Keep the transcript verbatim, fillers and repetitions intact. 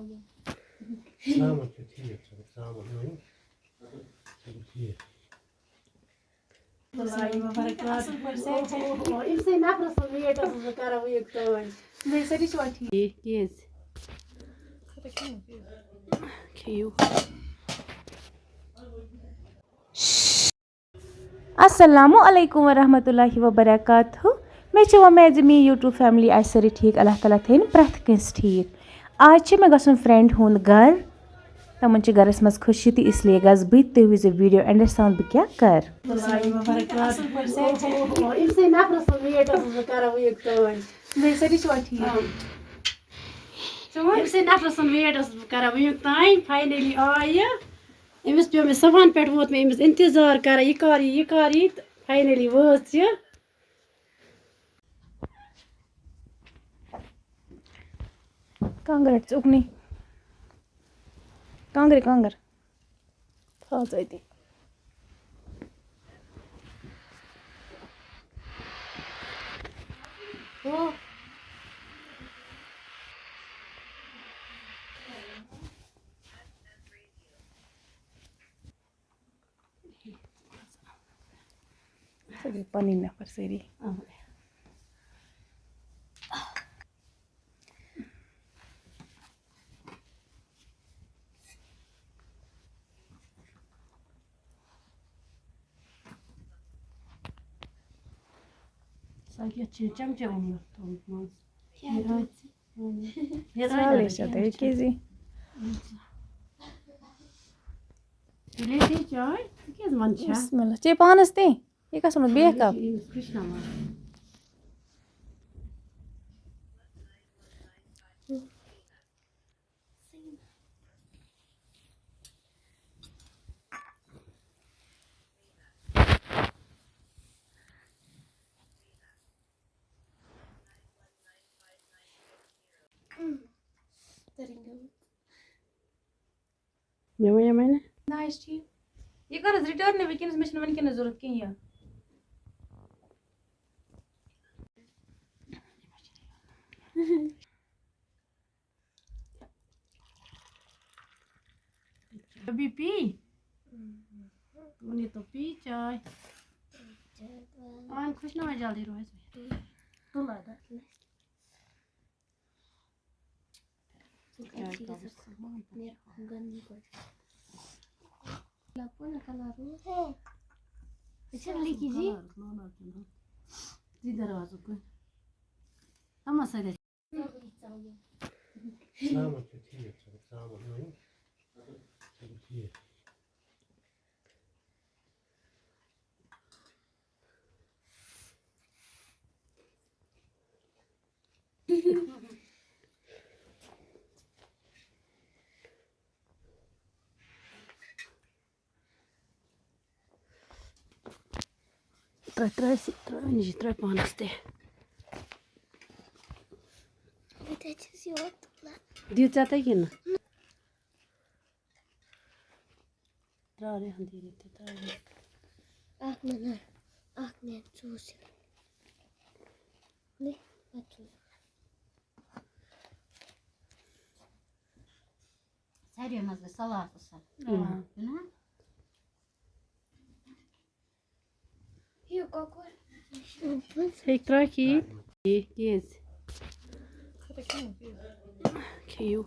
سلامت چھُ، ٹھیٖک چھُ، سلامت چھُ، ٹھیٖک۔ اللہ وبرکاتہ۔ أمۍ سٕے نفرَس ووٚن، ویٹ ٲسٕس بہٕ کران وٕنیُک تام۔ بیٚیہِ سٲری چھِوا ٹھیٖک؟ ٹھیٖک، کیٛازِ؟ کھیٚیِو۔ السلام علیکم ورحمۃ اللہ وبرکاتہ۔ مےٚ چھِ وۄمید زِ میٛٲنۍ YouTube family آسہِ سٲرٕے ٹھیٖک۔ اللہ تعالیٰ تھٲیِن پرٛٮ۪تھ کٲنٛسہِ ٹھیٖک۔ آز چھِ مےٚ گژھُن friend ہُنٛد گَرٕ۔ تِمَن چھِ گَرَس منٛز خوشی، تہٕ اس لیے گژھٕ بہٕ تہِ۔ تُہۍ وٕچھزیو video endس تام بہٕ کیٛاہ کَرٕ۔ أمۍ سٕے نفرَس ووٚن، ویٹ ٲسٕس بہٕ کران وٕنیُک تام۔ بیٚیہِ سٲری چھِوا ٹھیٖک؟ أمۍ سٕے نفرَس ووٚن، ویٹ ٲسٕس بہٕ کران وٕنیُک تام۔ Finally آیہِ۔ أمِس پیوٚو مےٚ صُبحَن پٮ۪ٹھ، ووت مےٚ أمِس اِنتظار کران، یہِ کر یی، یہِ کر یی، تہٕ finally وٲژ یہِ۔ کانٛگٕر رَٹہِ ژٕ اُکنُے۔ کانٛگرِ کانٛگٕر۔ تھاو ژٕ أتی۔ سۄ گٔے پَنٕنۍ نفر سٲری۔ سۄ کیٛاہ چھِ چمچہٕ اوٚنمُت تھوٚومُت منٛز؟ کیٛاہ یہِ دۄد؟ آسہِ؟ یہِ سالے آسہِ چھےٚ تۄہہِ کیٛازِ؟ تیٚلے چے چاے، ژٕ کیٛازِ وَنہٕ چھےٚ؟ بسم اللہ۔ چے پانَس تہِ؟ یہِ کَس ووٚنُتھ بیٚیہِ کَپ؟ أمِس کرٛشنا وَن۔ مےٚ وَنے، مےٚ وَنے۔ نہ، یہِ چھُ ٹھیٖک۔ یہِ کَر حظ return وٕنکیٚنَس؟ مےٚ چھُنہٕ وٕنکیٚنَس ضوٚرَتھ کِہیٖنۍ یہِ۔ ابھی پی؟ تو نے تو پی چائے۔ آن خوش نہ ہو جلدی روز۔ تُل اَدٕ۔ چائے کَپَس۔ گندی پٲٹھۍ۔ لَکُن کَلَر۔ أسۍ چھِ لیکھی جی۔ کَلَر، کَلَر چھُنہٕ۔ دی دروازٕ کُن۔ اَما سۭتۍ۔ سلامت چھُ، ٹھیٖک چھُ، سلامت چھُ، ٹھیٖک۔ ترٛٲے، ترٛٲے سُہ، ترٛٲے أمِس یہِ، ترٛٲے پانَس تہِ۔ بہٕ تہِ چھَس یورٕ تُلان۔ دِیِو ژےٚ تَگہِ نہٕ؟ ترٛاو ریٚہَن دیٖدی تہِ، ترٛاو ریٚہَن۔ اَکھ مِنَٹ، اَکھ مِنَٹ، ژٕ وٕچھ۔ لے، پَتہٕ تُل۔ ساروِیو منٛز گٔے سلاد اَصٕل۔ اۭں۔ چھُنہ؟ یہِ کۄکُر۔ ہیٚکہِ ترٛٲوِتھ یہِ۔ یہِ کیٛازِ؟ کھیٚیِو۔